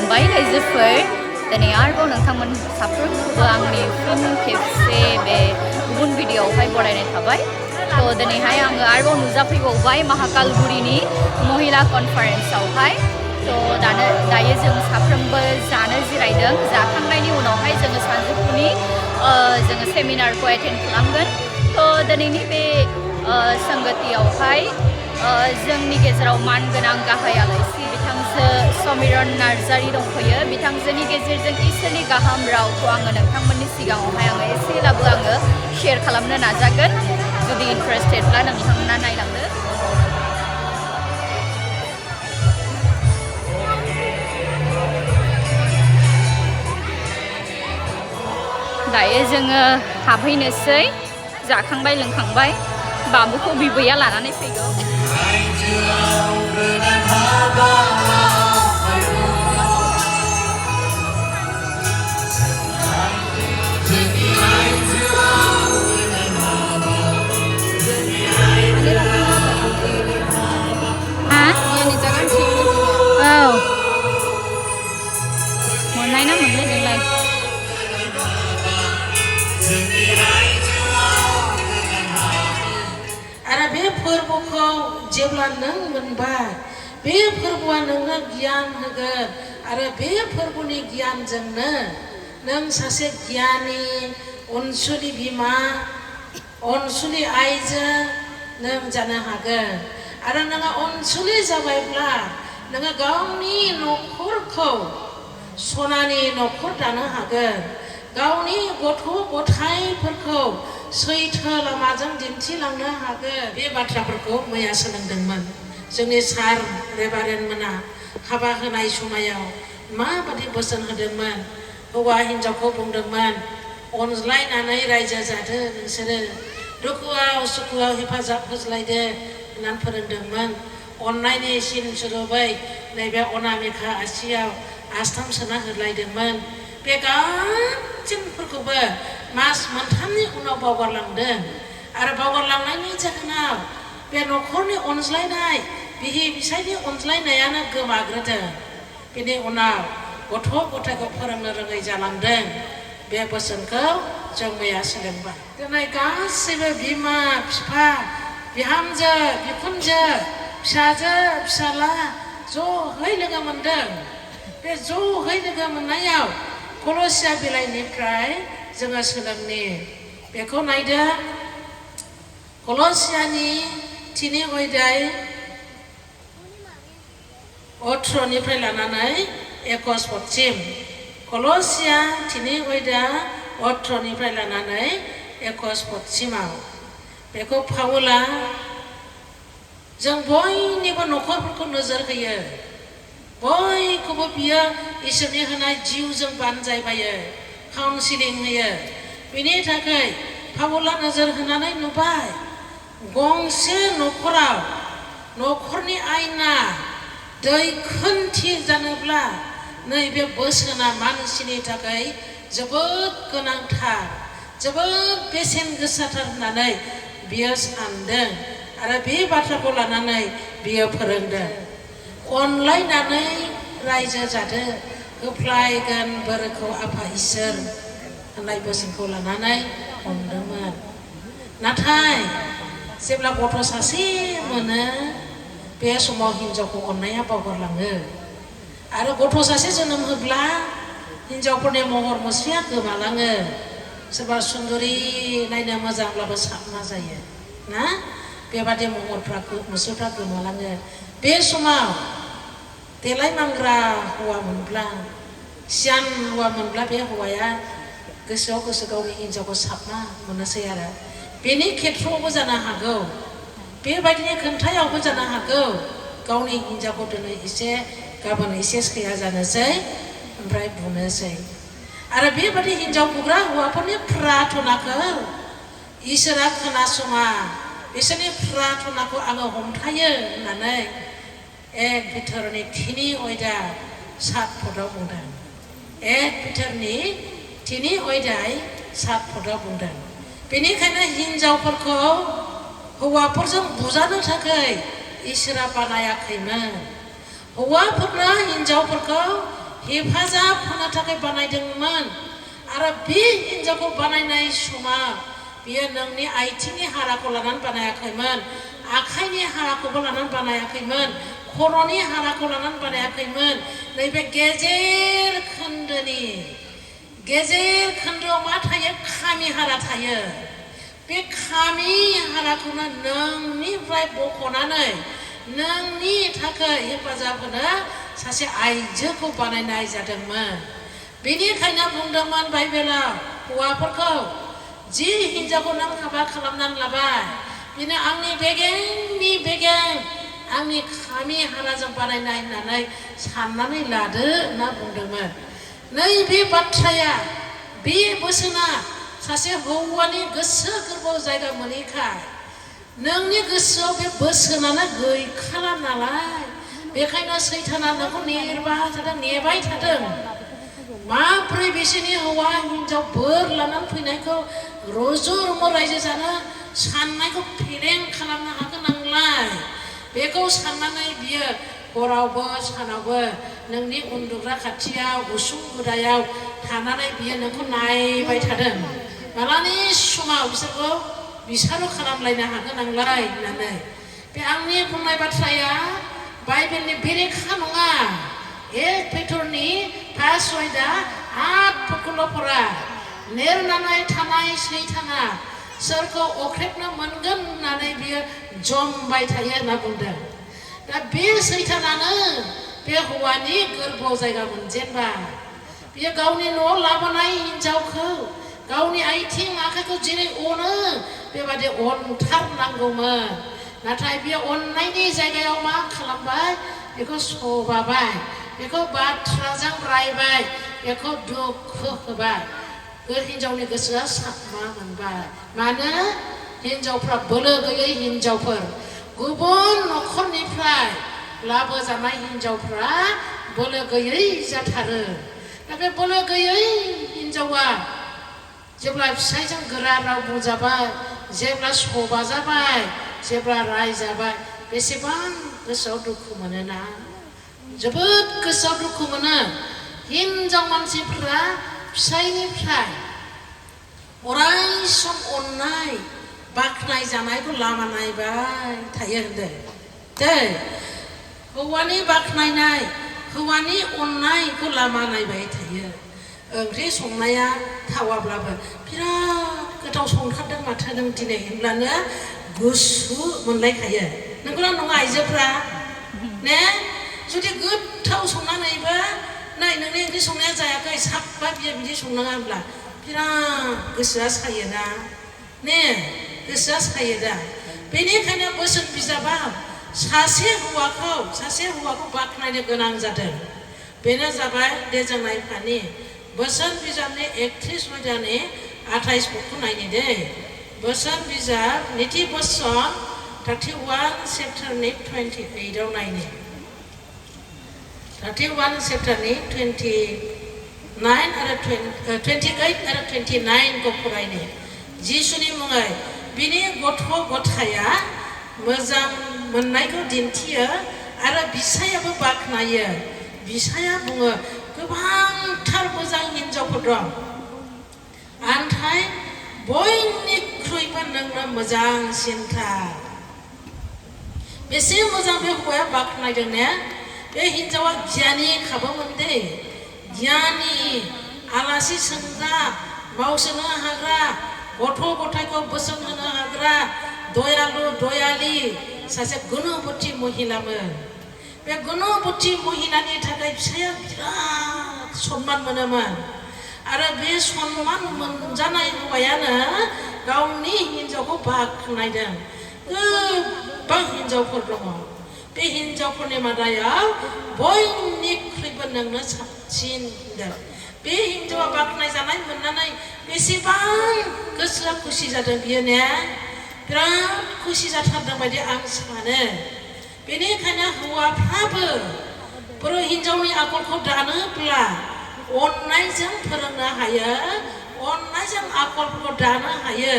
खुलुमबाय रायजोफोर दिनै आरोबाव नोंथांमोन साफ्रोमखौबो आंनि फिन खेबसे बे गुबुन भिडिअआवहाय बरायनाय थाबाय थ' दिनैहाय आङो आरोबाव नुजाफैबावबाय महाकालगुरिनि महिला कनफारेन्सआवहाय थ' दायो जों साफ्रोमबो जानो जिरायदों जाखांनायनि उनावहाय जोङो सानजौफुनि जोङो सेमिनारखौ एटेन्ड खालामगोन थ' दिनैनि बे संगतियावहाय जोंनि गेजेराव मानगोनां गाहाय आलासि बिथांजो समिरन नार्जारि दंफैयो बिथांजोनि गेजेरजों इसोरनि गाहाम रावखौ आङो नोंथांमोननि सिगाङावहाय आङो एसेब्लाबो आङो शेयार खालामनो नाजागोन जुदि इन्टारेस्टेडब्ला नोंथांमोना नायलांदो दायो जोङो हाबहैनोसै जाखांबाय लोंखांबाय बाबुखौ बिबैया लानानै फैगौ मोननाय ना मोनलाय नोंलाय आरो बे फोरबोखौ जेब्ला नों मोनबाय बे फोरबोआ नोंनो गियान होगोन आरो बे फोरबोनि गियानजोंनो नों सासे गियानि अनसुलि बिमा अनसुलि आइजो नों जानो हागोन आरो नोङो अनसुलि जाबायब्ला नोङो गावनि न'खरखौ सनानि न'खर दानो हागोन गावनि गथ' गथायफोरखौ सैथो लामाजों दिन्थिलांनो हागोन बे बाथ्राफोरखौ मैया सोलोंदोंमोन जोंनि सार रेभारेन्ड मोना हाबा होनाय समायाव माबादि बोसोन होदोंमोन हौवा हिन्जावखौ बुंदोंमोन अनज्लायनानै रायजो जादो नोंसोरो दुखुआव सुखुआव हेफाजाब होज्लायदो होननानै फोरोंदोंमोन अननायनि सिन सुरुबै नैबे अनामिका आसियाव आस्थाम सोना होलायदोंमोन बे गासिनफोरखौबो मास मोनथामनि उनाव बावगारलांदों आरो बावगारलांनायनि जाहोनाव बे न'खरनि अनज्लायनाय बिहि फिसायनि अनज्लायनायानो गोमाग्रोदों बेनि उनाव गथ' गथायखौ फोरोंनो रोङै जालांदों बे बोसोनखौ जों मैया सोलोंबाय दिनै गासैबो बिमा बिफा बिहामजो बिखुनजो फिसाजो फिसाला ज'है लोगो मोनदों बे ज'है लोगो मोननायाव कलसिया बिलाइनिफ्राय जोङो सोलोंनि बेखौ नायदो कलसियानि 3 अध्याय 18निफ्राय लानानै 21 पदसिम कलसिया 3 अध्याय 18निफ्राय लानानै 21 पदसिमाव बेखौ पाउला जों बयनिबो न'खरफोरखौ नोजोर होयो बयखौबो बियो इसोरनि होनाय जिउजों बानजायबायो काउन्सिलिं होयो बेनि थाखाय पाउला नोजोर होनानै नुबाय गंसे न'खराव न'खरनि आयना दैखोनथि जानोब्ला नैबे बोसोना मानसिनि थाखाय जोबोद गोनांथार जोबोद बेसेन गोसाथार होननानै बियो सानदों आरो बे बाथ्राखौ लानानै बियो फोरोंदों अनलायनानै रायजो जादो होफ्लायगोन बोरखौ आफा इसोर होननाय बोसोनखौ लानानै हमदोंमोन नाथाय जेब्ला गथ' सासे मोनो बे समाव हिन्जावखौ अननाया बावगारलाङो आरो गथ' सासे जोनोम होब्ला हिन्जावफोरनि महर मुस्रिया गोमालाङो सोरबा सुन्दुरि नायनो मोजांब्लाबो साबना जायो ना बेबादि महरफ्रा मुस्रिफ्रा गोमालाङो बे समाव देलायमांग्रा हौवा मोनब्ला सियान हौवा मोनब्ला बे हौवाया गोसोआव गोसो गावनि हिन्जावखौ साबना मोननोसै आरो बेनि खेथ्रआवबो जानो हागौ बेबायदिनो खोन्थायावबो जानो हागौ गावनि हिन्जावखौ दिनै एसे गाबोन एसे सैया जानोसै ओमफ्राय बुनोसै आरो बेबादि हिन्जाव बुग्रा हौवाफोरनि प्रार्थनाखौ इसोरा खोनासङा बिसोरनि प्रार्थनाखौ आङो हमथायो होननानै 1 पिटारनि 3 अध्याय 7 पदआव बुंदों 1 पिटारनि 3 अध्याय 7 पदआव बुंदों बेनिखायनो हिन्जावफोरखौ हौवाफोरजों बुजानो थाखाय इसोरा बानायाखैमोन हौवाफोरनो हिन्जावफोरखौ हेफाजाब होनो थाखाय बानायदोंमोन आरो बे हिन्जावखौ बानायनाय समाव बियो नोंनि आथिंनि हाराखौ लानानै बानायाखैमोन आखाइनि हाराखौबो लानानै बानायाखैमोन खर'नि हाराखौ लानानै बानायाखैमोन नैबे गेजेर खोन्दोआव मा थायो खामि हारा थायो बे खामि हाराखौनो नोंनिफ्राय बख'नानै नोंनि थाखाय हेफाजाब होनो सासे आइजोखौ बानायनाय जादोंमोन बेनिखायनो बुंदोंमोन बाइबेलाव हौवाफोरखौ जि हिन्जावखौ नों हाबा खालामनानै लाबाय बेनो आंनि बेगेंनि बेगें आंनि खामि हाराजों बानायनाय होननानै साननानै लादो होनना बुंदोंमोन नैबे बाथ्राया बे बोसोना सासे हौवानि गोसो गोरबोआव जायगा मोनैखाय नोंनि गोसोआव बे बोसोनानो गैखाला नालाय बेखायनो सैताना नोंखौ नेबाय थादों माब्रै बिसोरनि हौवा हिन्जाव बोर लानानै फैनायखौ रुजु रुमु रायजो जानो साननायखौ फेलें खालामनो हागोन नोंलाय बेखौ साननानै बियो हरावबो सानावबो नोंनि उन्दुग्रा खाथियाव उसुं गुदायाव थानानै बियो नोंखौ नायबाय थादों मालानि समाव बिसोरखौ बिसारो खालामलायनो हागोन नोंलाय होननानै बे आंनि बुंनाय बाथ्राया बाइबेलनि बेरेखा नङा पेटरनि फार्स्ट अयदा 8 फरा नेरनानै थानाय सैताना सोरखौ अख्रेबनो मोनगोन होननानै बियो जमबाय थायो होनना बुंदों दा बे सैतानानो बे हौवानि गोरबोआव जायगा मोनजेनबाय बियो गावनि न'आव लाबोनाय हिन्जावखौ गावनि आथिं आखाइखौ जेरै अनो बेबादि अनथारनांगौमोन नाथाय बियो अननायनि जायगायाव मा खालामबाय बेखौ सबाबाय बेखौ बाथ्राजों रायबाय बेखौ दुखु होबाय हिन्जावनि गोसोआ साबमा मोनबाय मानो हिन्जावफ्रा बोलो गैयै हिन्जावफोर गुबुन न'खरनिफ्राय लाबोजानाय हिन्जावफ्रा बोलो गैयै जाथारो दा बे बोलो गैयै हिन्जावा जेब्ला फिसायजों गोरा राव बुंजाबाय जेब्ला सबाजाबाय जेब्ला रायजाबाय बेसेबां गोसोआव दुखु मोनोना जोबोद गोसोआव दुखु मोनो हिन्जाव मानसिफ्रा फिसायनिफ्राय अराय सम अननाय बाख्नाय जानायखौ लामा नायबाय थायो होनदों दै हौवानि बाख्नायनाय हौवानि अननायखौ लामा नायबाय थायो ओंख्रि संनाया थावाब्लाबो बिराद गोथाव संथारदों माथो नों दिनै होनब्लानो गुसु मोनलायखायो नंगौना नङा आइजोफ्रा ने जुदि गोथाव संनानैबो नाय नोंनि ओंख्रि संनाया जायाखै साबबा बियो बिदि संनाङा होनब्ला बिराद गोसोआ सायोना ने गोसोआ सायो दा बेनिखायनो बोसोन बिजाबा सासे हौवाखौ बाख्नायनो गोनां जादों बेनो जाबाय दे जों नायफानि बोसोन बिजाबनि 31 अध्यायनि 28 पदखौ नायनि दे बोसोन बिजाब नीति बोसोन 31 चैप्टारनि 28 आव नायनि 31 चैप्टारनि 29 आरो 28 आरो 29 को फरायनि जिसुनि मुङै बिनि गथ' गथाया मोजां मोननायखौ दिन्थियो आरो बिसायाबो बाख्नायो बिसाया बुङो गोबांथार मोजां हिन्जावफोर दं आन्थाय बयनिख्रुइबो नोंनो मोजांसिनथार बेसे मोजां बे हौवाया बाख्नायदों ने बे हिन्जावा गियानि खाबोमोन दे गियानि आलासि सोंग्रा मावसोनो हाग्रा गथ' गथायखौ बोसोन होनो हाग्रा दयालु दयालि सासे गुणबती महिलामोन बे गुणबती महिलानि थाखाय फिसाया बिराद सन्मान मोनोमोन आरो बे सन्मान मोनजानाय हौवायानो गावनि हिन्जावखौ बाख्नायदों गोबां हिन्जावफोर दङ बे हिन्जावफोरनि मादायाव बयनिख्रुइबो नोंनो साबसिन होनदों बे हिन्जावा बाख्नायजानाय मोननानै बेसेबां गोसोआ खुसि जादों बियो ने बिराद खुसि जाथारदों बायदि आं सानो बेनिखायनो हौवाफ्राबो बर' हिन्जावनि आखलखौ दानोब्ला अननायजों फोरोंनो हायो अननायजों आखलफोरखौ दानो हायो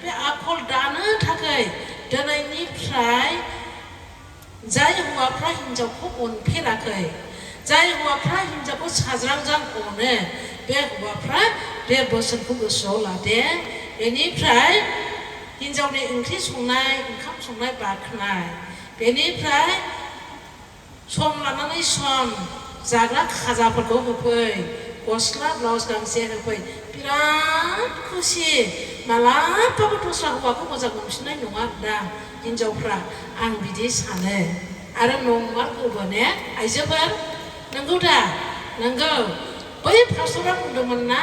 बे आखल दानो थाखाय दिनैनिफ्राय जाय हौवाफ्रा हिन्जावखौ अनफेराखै जाय हौवाफ्रा हिन्जावखौ साज्रांजां अनो बे हौवाफ्रा बे बोसोनखौ गोसोआव लादे बेनिफ्राय हिन्जावनि ओंख्रि संनाय ओंखाम संनाय बाख्नाय बेनिफ्राय सम लानानै सम जाग्रा खाजाफोरखौ होफै गस्ला ब्लाउस गांसे होफै बिराद खुसि मालाबाबो दस्रा हौवाखौ मोजां मोनफिननाय नङा दा हिन्जावफ्रा आं बिदि सानो आरो नंमारगौबो ने आइजोफोर नंगौ दा नंगौ बै पास्टरा बुंदोंमोन ना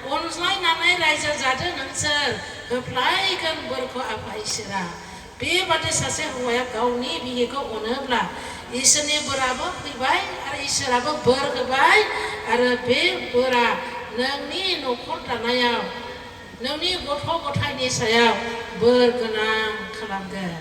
अनज्लायनानै रायजो जादो नोंसोर होफ्लायगोन बोरखौ आफा इसोरा बेबादि सासे हौवाया गावनि बिहिखौ अनोब्ला इसोरनि बोराबो फैबाय आरो इसोराबो बोर होबाय आरो बे बोरा नोंनि न'खर दानायाव नोंनि गथ' गथायनि सायाव बोर गोनां खालामगोन